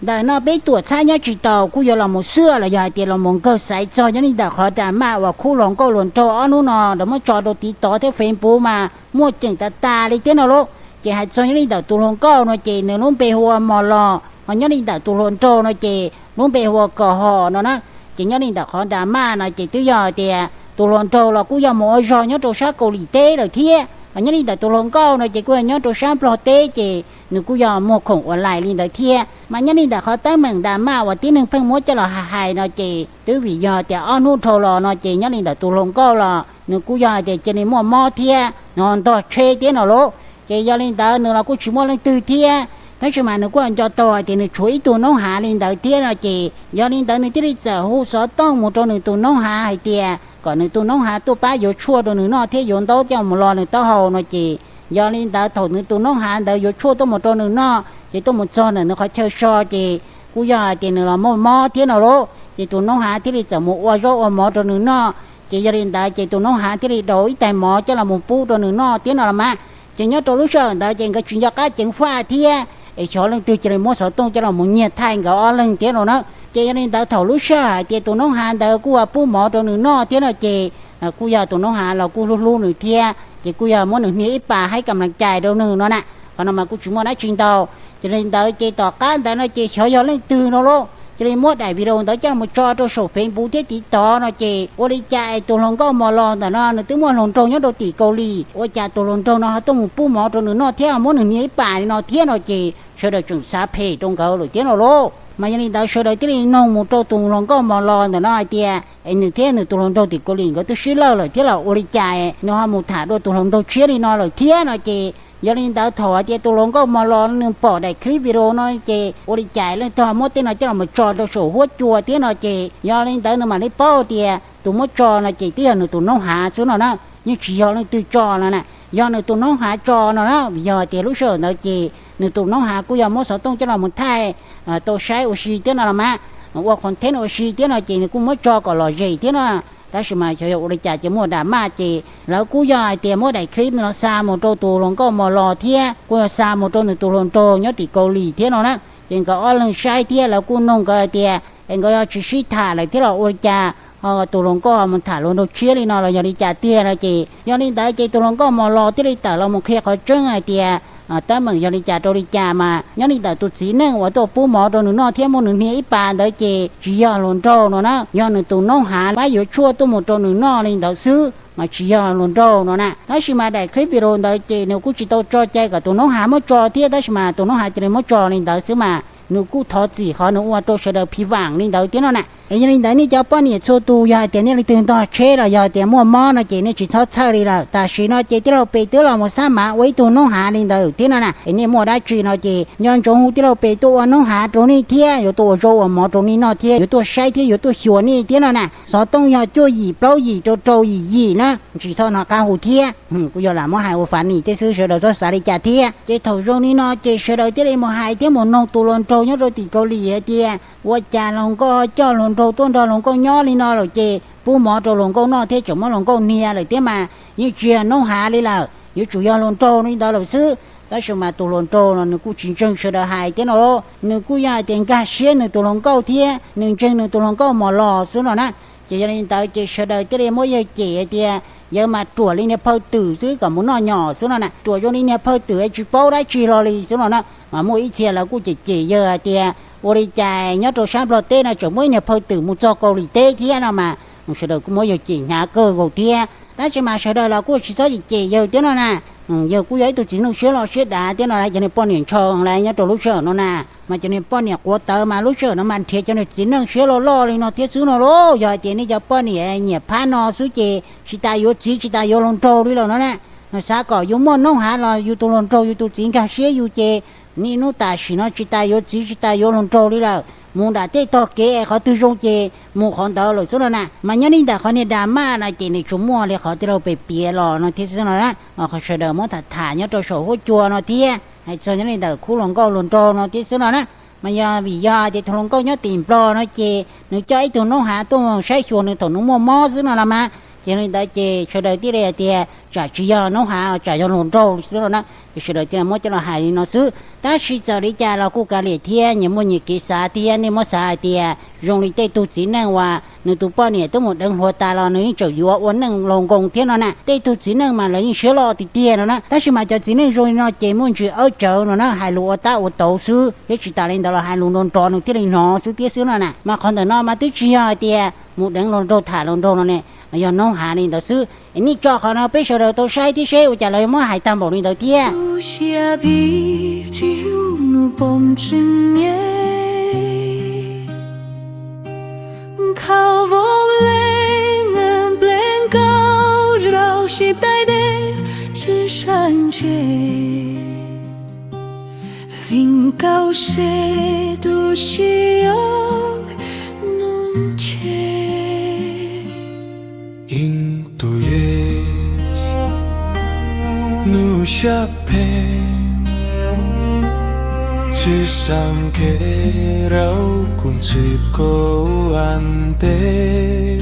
Ntawm no peb tuam txhab nyob tsis taus kuj yuav los mus xwb los yog hais tias los mus nkawg xaiv txog nyob li ntawm qhov drama uas khub hluas nkauj hluas nraug ob hnub no lawv muab tso rau TikTok thiab Facebook mas muaj ceem tas tas li thiab no lauj. Ces hais txog nyob li ntawm tus hluas nkauj no ces nws lub npe hu ua Mos Los, ho nyob li ntawm tus hluas nraug no ces lub npe hu ua Kom Hom no na. Ces nyob li ntawm qhov drama no ces twb yog tias tus hluas nraug los kuj yog mus ua zog nyob rau sab Kaus Lim teb lawm thiab, ho nyob li ntawm tus hluas nkauj no ces kuj yog nyob rau sab Nplog teb ces nws kuj yog muag khoom online li ntawd thiab. Mas nyob li ntawm qhov teeb meem drama uas tib neeg pheej muab coj los hais hais no ces twb vim yog tias ob hnub dhau los no ces nyob li ntawm tus hluas nkauj los nws kuj yog hais tias cia li muaj mob thiab nws ho ntog tsheb thiab no lauj. Ces yog li ntawd nws los kuj tsis muaj leej twg thiab, tab sis mas nws kuj nco tau hais tias nws tshuav ib tug noob hav li ntawd thiab no ces yog li ntawd nws thiaj li txawm hu xov tooj mus rau nws tus noob hav hais tias kom nws tus noob hav tuaj pab yuav tshuaj rau nws noj thiab yuav ntaub coj mus lo nws taub hau no ces yog li ntawd thaum nws tus noob hav ntawd yuav tshuaj tuaj mus rau nws noj ces tuaj mus txog ntawm nws qhov chaw so ces kuj yog hais tias nws los muaj mob thiab no lauj. Ces tus noob hav thiaj li txawm mus ua zaub ua mov rau nws noj. Ces yog li ntawd ces tus noob hav thiaj li daus ib tais mov coj los mus pub rau nws noj thiab no los mas. Ces nyob rau lub sij hawm ntawd ces nkawd tsis nco qab ceev faj thiab es xyov leej twg cia li muab xov tooj coj los mus nyiag thaij nkawd ob leeg thiab no na. Ces yog li ntawd thaum lub sij hawm hais tias tus noob hav ntawd kuj ua pub mov rau nws noj thiab no ces kuj yog tus noob hav los kuj hlub hlub nws thiab ces kuj yog muab nws hnia ib pas haib kam lees cais rau nws no na. Qhov no mas kuj tsis muaj dab tsi ntau. Ces li ntawd ces tom qab ntawd no ces xyov yog leej twg no lauj cia li muab daim video ntawd coj los tso rau saum Facebook thiab TikTok no ces ua li cas es tus hluas nkauj Mos Los ntawm no nws twb muaj hluas nraug nyob rau tim Kaus Lim, ua cas tus hluas nraug no ho tuaj mus pub mov rau nws noj thiab muab nws hnia ib pas li no thiab no ces sawv daws tseem xav phem rau nkawd lawm thiab no lauj. Mas yog li ntawd sawv daws thiaj li noog mus rau tus hluas nkauj Mos Los ntawm no hais tias es nws thiab nws tus hluas nraug tim Kaus Lim nkawd twb sib lawj lawm thiab los ua li cas nws ho mus tham dua tus hluas nraug tshiab li no lawm thiab no ces yog li ntawd thaum hais tias tus hluas nkauj Mos Los nws pom daim clip video no ces ua li cas leej twg muab tej no coj los tso rau saum huab cua thiab no ces yog li ntawd nws mam li paub tias tus muab tso no ces twb yog nws tus noob hav xwb no na. Yeej tsis yog leej twg tso no na, yog nws tus noob hav tso no na. Yog tias lub sij hawm ntawd ces nws tus noob hav kuj yog muab xov tooj coj los mus thaij tau saib ua si thiab no los mas, ua content ua si thiab no ces nws kuj muab tso kom lom zem thiab no. Tab sis mas xyov yog ua li cas ces muaj drama ces lawv kuj yog hais tias muab daim clip no xa mus rau tus hluas nkauj Mos Los thiab kuj yog xa mus rau nws tus hluas nraug nyob tim Kaus Lim thiab no na. Ces nkawd ob leeg saib thiab lawv kuj noog nkawd hais tias es nkawd yog tsis sib tham lawm thiab los ua li cas ho tus hluas nkauj ho mus tham hluas nraug tshiab li no los yog li cas tiag no ces yog li ntawd ces tus hluas nkauj Mos Los thiaj li tawm los mus qhia qhov tseeb hais tias teeb meem yog li cas rau li cas mas nyob li ntawm tus txiv neej uas tuaj pub mov rau nws noj thiab muab nws hnia ib pas ntawd ces tsis yog hluas nraug no na, yog nws tus noob hav pab yuav tshuaj tuaj mus rau nws noj li ntawd xwb mas tsis yog hluas nraug no na. Tab sis mas daim clip video ntawd ces nws kuj tsis tau tso cai kom tus noob hav muab tso thiab, tab sis mas tus noob hav cia li muab tso li ntawd xwb mas nws kuj thov txim qhov nws ua rau sawv daws phiv vam li ntawd thiab no na. Es yog li ntawd nej cov poj niam txhua tus yog hais tias nej leej twg ntog tsheb los yog tias muaj mob no ces nej tsis txhob txhawj li lawm. Tam sim no ces tij laug Pes twb los mus xab mav ua ib tug noob hav li ntawd thiab no na. Es nej muaj dab tsi no ces nco ntsoov hu tij laug Pes tuaj ua noob hav rau nej thiab yuav tuaj ua zaub ua mov rau nej noj thiab yuav tuaj saib thiab yuav tuaj xyuas nej thiab no na. Xov tooj yog cuaj yim plaub yim rau rau yim yim na, tsis txhob hnov qab hu thiab. Kuj yog lam muab hais ua funny tej xwb, sawv daws txhob xav li cas thiab. Ces thaum zoo li no ces sawv daws thiaj li mus hais thiab mus noog tus hluas nraug nyob rau tim Kaus Lim hais tias ua cas hluas nkauj coj hluas nraug tuaj nrog hluas nkauj nyob li no lawm ces pub mov rau hluas nkauj noj thiab tseem muab hluas nkauj hnia lawm thiab mas yeej tsis yog noob hav li lawm, yuav tsum yog hluas nraug li ntawd lawm xwb. Tab sis mas tus hluas nraug no nws kuj tsis ntseeg sawv daws hais thiab no lauj, nws kuj yog hais tias nkag siab nws tus hluas nkauj thiab nws ntseeg nws tus hluas nkauj Mos Los xwb no na. Ces yog li ntawd ces sawv daws thiaj li muab yawg cem hais tias yawg mas ruam li niag phaw twm xwb kom mus noj nyom xwb no na, ruam zoo li niag phaw twm es tsis paub dab tsi hlo li xwb no na. Mas muaj ib txhia lawv kuj cem cem yawg hais tias ua li cas nyob rau sab Nplog teb no tseem muaj ib niag phaw twm mus txog Kaus Lim teb thiab no mas sawv daws kuj muab yawg cem hnyav kawg nkaus thiab. Tab sis mas sawv daws los kuj tsis txhob cem cem yawg thiab no na. Yawg kuj yog ib tug txiv neej siab loj siab dav thiab no, cov niag poj niam ntshaw lawv nyob rau lub sij hawm no na, mas cov niag poj niam quav tawv mas lub sij hawm no mas nrhiav cov niag txiv neej siab loj loj li no thiab xwb no lauj. Yog hais tias nej cov poj niam nyiam phab no xwb ces tsis tas yuav txiv tsis tas yuav hluas nraug li lawm no na. Xav kom yus muaj noob hav los yus tus hluas nraug yus tus txiv nkag siab yus ces niaj hnub tam sim no tsis tas yuav txiv tsis tas yuav hluas nraug li lawm, mus nram tej tog kev es qhov twg zoo ces mus qhov ntawd lawm xwb no na. Mas nyob li ntawm qhov niag drama no ces nws tsuas muaj li qhov tij laug Pes piav los no thiab xwb no na. Qhov sawv daws muab tham tham nyob rau saum huab cua no thiab hais txog nyob li ntawm khub hluas nkauj hluas nraug no thiab xwb no na. Mas yog vim yog tias tus hluas nkauj nyob tim Nplog no ces nws coj ib tug noob hav tuaj saib xyuas nws thaum nws muaj mob xwb no los mas, Yog li ntawd ces sawv daws thiaj li hais tias tsam tsis yog noob hav, tsam yog hluas nraug xwb no na. Ces sawv daws thiaj muab coj los hais li no xwb. Tab sis txawm li cas los kuj kav liam thiab, nyias muaj nyias kev xav thiab. Nej muab xav hais tias zoo li tej tug txiv neej uas nws tus poj niam twb mus deev hluas tas los nws yeej tseem yuav ua neej laus nkoos thiab no na. Tej tug txiv neej mas lawv yeej siab loj tiag tiag no na. Tab sis mas cov txiv neej zoo li no ces muaj ntsis awb cawv no na, hais lus ua tab ua tauv xwb thiab tsis tas li ntawd los hais lus nrov nrov nws thiaj li hnov xwb thiab xwb no na. Mas qhov ntawm no mas twb tsis yog hais tias mus deev hluas nraug tham hluas nraug no ne, yog noob hav li ntawd xwb. Es nej tso qhov no peb sawv daws tau saib thiab seb ua cas lawv muab hais tag npaum li ntawd thiab. Tus yes nub sab phem tsis sam khe rau kuv ntxim koj ua ntej.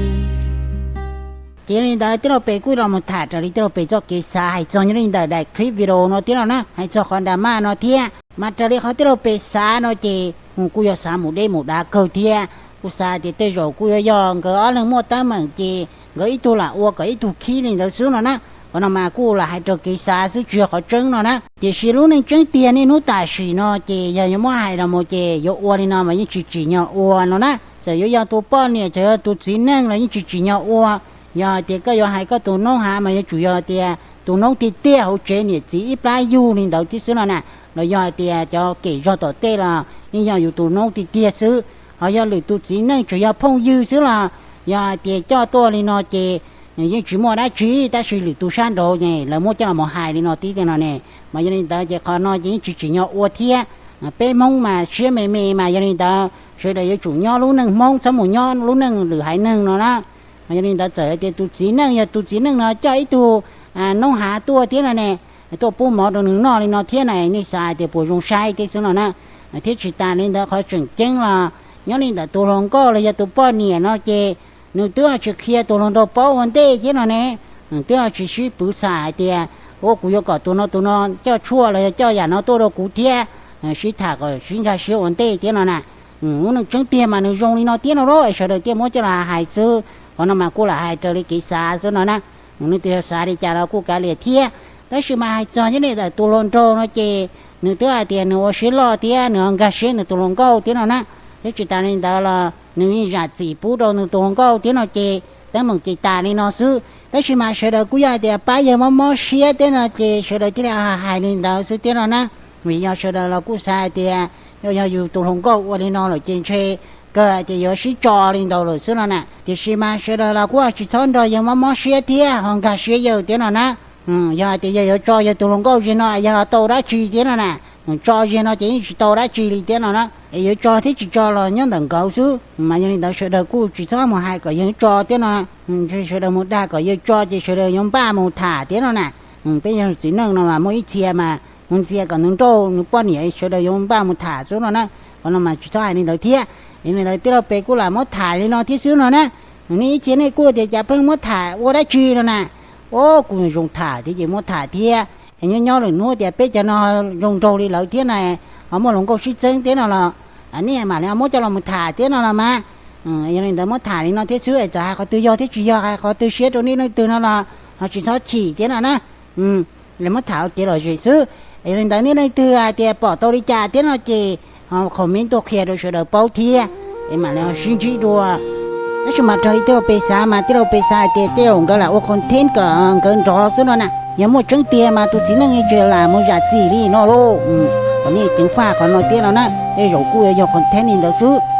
Ces yog li ntawd tij laug Pes kuj los mus tham raws li tij laug Pes txoj kev xav hais txog nyob li ntawm daim clip video no thiab no na, hais txog qhov drama no thiab. Mas raws li qhov tij laug Pes xav no ces kuj yog xav mus deb mus dav kawg thiab. Kuj xav tias tej zaum kuj yuav yog nkawd ob leeg muaj teeb meem ces nkawd ib tug lam ua kom ib tug khib li ntawd xwb no na. Qhov no mas kuj lam hais raws kev xav xwb tsis yog qhov tseeb no na. Tiam sis lub neej tseeb tiag niaj hnub tam sim no ces yog yuav muab hais los mus ces yuav ua li no mas yeej tsis tsim nyog ua no na. Txawm yuav yog tus poj niam txawm yog tus txiv neej los yeej tsis tsim nyog ua. Yog hais tias koj yuav hais koj tus noob hav mas yuav tsum yog tias tus noob tiag tiag hauv tsev niam txiv ib plab yug li ntawd thiab xwb no na. Los yog hais tias cov kem zog tom tej los yeej yog yus tus noob tiag tiag xwb. Ho yog lwm tus txiv neej tsuas yog phooj ywg xwb los yog hais tias coj tuaj li no ces yeej tsis muaj dab tsi, tab sis lwm tus sab nraud ne lawv muab coj los mus hais li no tib tiag no ne. Mas yog li ntawd ces qhov no ces yeej tsis tsim nyog ua thiab. Peb Hmoob mas siab me me mas yog li ntawd sawv daws yuav tsum nyob lub neej Hmoob txhob mus nyob lub neej lwm haiv neeg no na. Mas yog li ntawd txawm hais tias tus txiv neej yog tus txiv neej no coj ib tug noob hav tuaj thiab no ne, tuaj pub mov rau nws noj li no thiab na, nej xav hais tias puas zoo saib thiab xwb no na. Thiab tsis tas li ntawd qhov tseem ceeb los nyob li ntawm tus hluas nkauj los yog tus poj niam no ces nws twb ho tsis qhia tus hluas nraug paub ua ntej thiab no ne. Twb ho tsis sib pwv xam hais tias ua kuv yuav kom tus no tus no coj tshuaj los yog coj yam no tuaj rau kuv thiab, sib tham kom sib nkag siab ua ntej thiab no na. Lub neej tseeb tiag mas nws zoo li no thiab no lauj, es sawv daws thiaj muab coj los hais xwb. Qhov no mas kuj lam hais raws li kev xav xwb no na. Nws twb yog xav li cas los kuj kav liam thiab. Tab sis mas hais txog nyob li ntawm tus hluas nraug no ces nws twb hais tias nws ua siab loj thiab nws ho nkag siab nws tus hluas nkauj thiab no na. Thiab tsis tas li ntawd los nws yeej zam txim pub rau nws tus hluas nkauj thiab no ces teeb meem ces tas li no xwb. Tab sis mas sawv daws kuj yog hais tias pab yawg mob mob siab thiab no ces sawv daws thiaj li hais li ntawd xwb thiab no na. Vim yog sawv daws los kuj xav hais tias yog yus tus hluas nkauj ua li no lawm ces ntshe kawg hais tias yuav sib tso li ntawd lawm xwb no na. Tiam sis mas sawv daws los kuj tsis txhob nrog yawg mob mob siab thiab ho nkag siab yawg thiab no na. Yog hais tias yawg yuav tso yawg tus hluas nkauj zim no yog ho tau dab tsi thiab no na. Tso zim no ces yeej tsis tau dab tsi li thiab no na. Es yuav tso thiab tsis tso los nyob ntawm nkawd xwb. Mas yog li ntawd sawv daws kuj tsis txhob mus hais kom yawg tso thiab no. Ntshe sawv daws mus dag kom yawg tso ces sawv daws yuav npaj mus tham thiab no na. Peb yog txiv neej no mas muaj ib txhia mas mus ntxias kom nws nrauj nws poj niam sawv daws yuav npaj mus tham xwb no na. Qhov no mas tsis txhob hais li ntawd thiab. Yog li ntawd tij laug Pes kuj lam muab tham li no thiab xwb no na. Nej ib txhia nej kuj tias cas pheej muab tham ua dab tsi no na. Ua kuj zoo tham thiab ces muab tham thiab. Es nyob nyob lwm hnub tias peb cov no zoo nraug li lawv thiab na, ho muaj hluas nkauj sib txeeb thiab no los nej mam li muab coj los mus tham thiab no los mas. Yog li ntawd muab tham li no thiab xwb es txawm hais qhov twg yog thiab tsis yog, hais qhov twg siab rau nej leej twg no los ho tsis txhob chim thiab no na. Li muab tham ua kev lom zem xwb. Yog li ntawd nej leej twg hais tias pom tau li cas thiab no ces ho comment tuaj qhia rau sawv daws paub thiab, es mam li ho sib ntsib dua. Tab sis mas raws li tij laug Pes xav mas tij laug Pes xav hais tias tej zaum nkawd lam ua content kom nkawd nrov xwb no na. Yog muaj tseeb tiag mas tus txiv neej yeej tsis lam mus zam txim li no lauj. Kom nej ceev faj qhov no thiab no na, tej zaum kuj yuav yog content li ntawd xwb.